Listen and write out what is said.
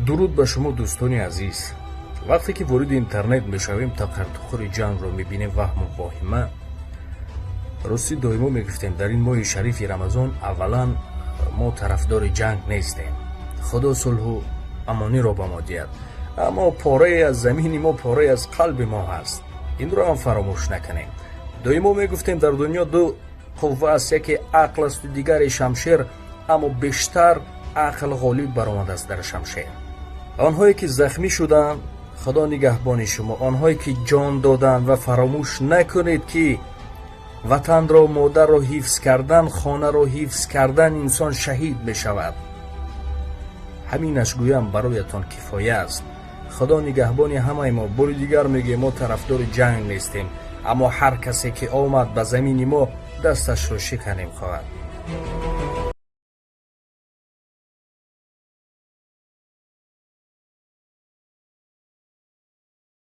Дуруд ба шумо, дӯстони азиз. Вақте ки вориди интернет мешавем, тақартуқури ҷангро мебинем, ваҳму воҳима. Ростӣ, доимо мегуфтем, дар ин моҳи шарифи Рамазон аввалан мо тарафдори ҷанг нестем. Худо сулҳу амониро ба мо диҳад, аммо порае аз замини мо, порае аз қалби мо ҳаст, инро ҳам фаромӯш накунем. Доимо мегуфтем, дар дунё ду қувва аст: яке ақл асту дигаре шамшер, аммо бештар ақл ғолиб баромадааст дар шамшер. Онҳое ки захмӣ шуданд, Худо нигаҳбони шумо, онҳое ки ҷон доданд. Ва фаромӯш накунед, ки ватанро, модарро ҳифз кардан, хонаро ҳифз кардан инсон шаҳид мешавад. Ҳаминаш гӯям бароятон кифоя аст. Худо нигаҳбони ҳамаи мо. Бори дигар мегӯем, мо тарафдори ҷанг нестем, аммо ҳар касе ки омад ба замини мо, дасташро шиканем хоҳад.